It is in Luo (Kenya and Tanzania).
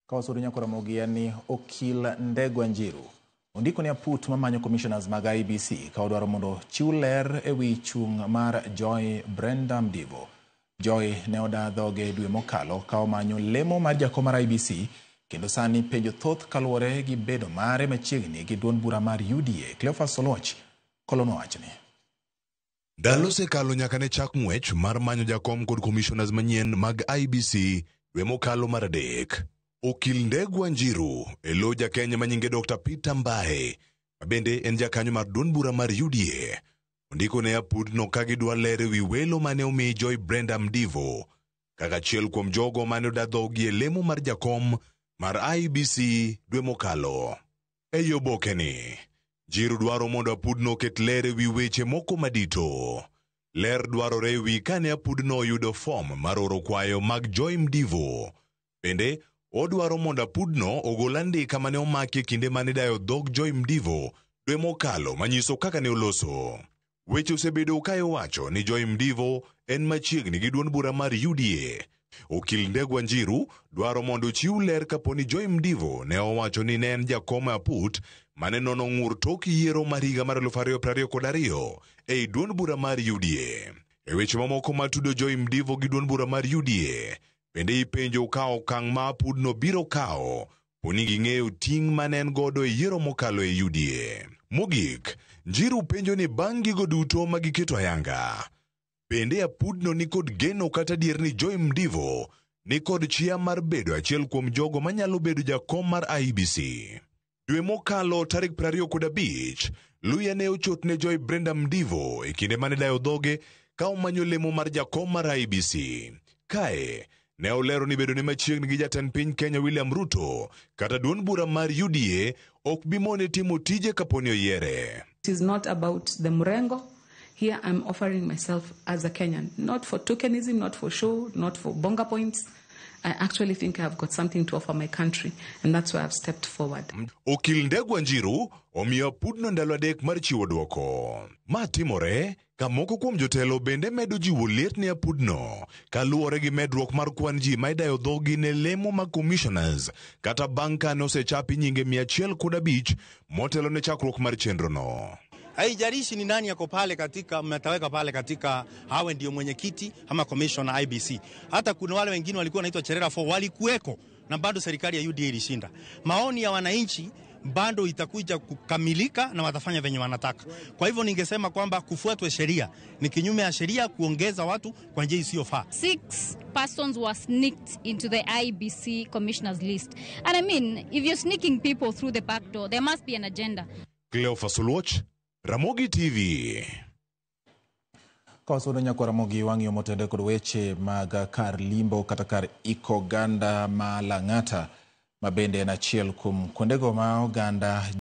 Ka wasudo nyaka Ramogi en ni okil Ndegwa Njiru ondiko ne aput mamanyo commissioners mag IEBC ka odwaro mondo chiw ler e wi chung' mar Joy Brenda Mdivo. Joy ne oda dhoge dwe mokalo ka omanyo lemo mar jakom mar IEBC kendo sani penjo thoth kaluwore gi bedo mare machiegni gi duond bura mar UDA. Cleophas Oluoch kolonwa wachni. Ndalo osekalo nyaka ne chak ng'wech mar manyo jakom kod commissioners manyien mag IEBC dwe mokalo mar adek. Okil Ndegwa Njiru e lo jakenya manyinge Dr. Peter Mbae, ma bende en jakanyo mar duond bura mar UDA, ondiko ne apudno ka gidwa ler ewi welo mane omi Joy Brenda Mdivo kaka achiel kuom jogo mane oda dhogi e lemo mar jakom mar IEBC dwe mokalo. Ei obokeni, Njiru dwaro mondo apudno oket ler ewi weche moko madito. Ler dwarore ewi kane apudno oyudo fom mar oro kwayo mag Joy Mdivo. Bende, odwaro mondo apudno ogol andika mane omaki e kinde mane idayo dhog Joy Mdivo dwe mokalo manyiso kaka ne oloso. Weche osebedo ka iwacho ni Joy Mdivo en machiegni gi duond bura mar UDA. Okil Ndegwa Njiru dwaro mondo ochiw ler kapo ni Joy Mdivo ne owacho ni ne en jakom e aput mane nono ng'ur tok yiero mar higa mar 2022 ei duond bura mar UDA. E weche mamoko matudo Joy Mdivo gi duond bura mar UDA, bende ipenjo ka okang' ma apudno biro kawo poni ging'eyo ting' mane en godo e yiero mokalo e UDA. Mogik, Njiru penjo ni bang' gigo duto ma giketo ayanga, bende apudno ni kod geno kata adier ni Joy Mdivo ni kod chia mar bedo achiel kuom jogo manyalo bedo jakom mar IEBC. Dwe mokalo tarik 25, Luya ne ochot ne Joy Brenda Mdivo e kinde mane dayo dhoge ka omanyo lemo mar jakom mar IEBC. Kae, ne olero ni bedone machiegni gi jatend piny Kenya William Ruto kata duond bura mar UDA ok bi mone timo tije kapo ni oyiere. It is not about the Murengo. Here I'm offering myself as a Kenyan, not for tokenism, not for show, not for bonga points. I actually think I've got something to offer my country, and that's why I've stepped forward. Okil Ndegwa Njiru omiyo apudno ndalo adek mar chiwo dwoko. Ma timore ka moko kuom jotelo bende medo jiwo liet ne apudno kaluwore gi medruok mar kwan ji ma idayo dhogi ne lemo mag commissioners kata bang' kane osechapi nyinge 105 motelo ne chakruok mar chenrono. Haijalishi ni nani yako pale katika mnataweka pale katika awe ndio mwenyekiti ama commissioner IEBC. Hata kuna wale wengine walikuwa wanaitwa Cherera 4 walikuweko na bado serikali ya UDA ilishinda. Maoni ya wananchi bado itakuja kukamilika na watafanya venye wanataka. Kwa hivyo ningesema kwamba kufuatwe sheria ni kinyume ya sheria kuongeza watu kwa njia isiyofaa. 6 persons were sneaked into the IEBC commissioners list. And I mean, if you're sneaking people through the back door, there must be an agenda. Cleophas Oluoch, Ramogi TV. Ka wasudo nyaka Ramogi wang'iyo motende kod weche mag kar limbo kata kar iko oganda ma Lang'ata ma bende en achiel kuom kuondego ma oganda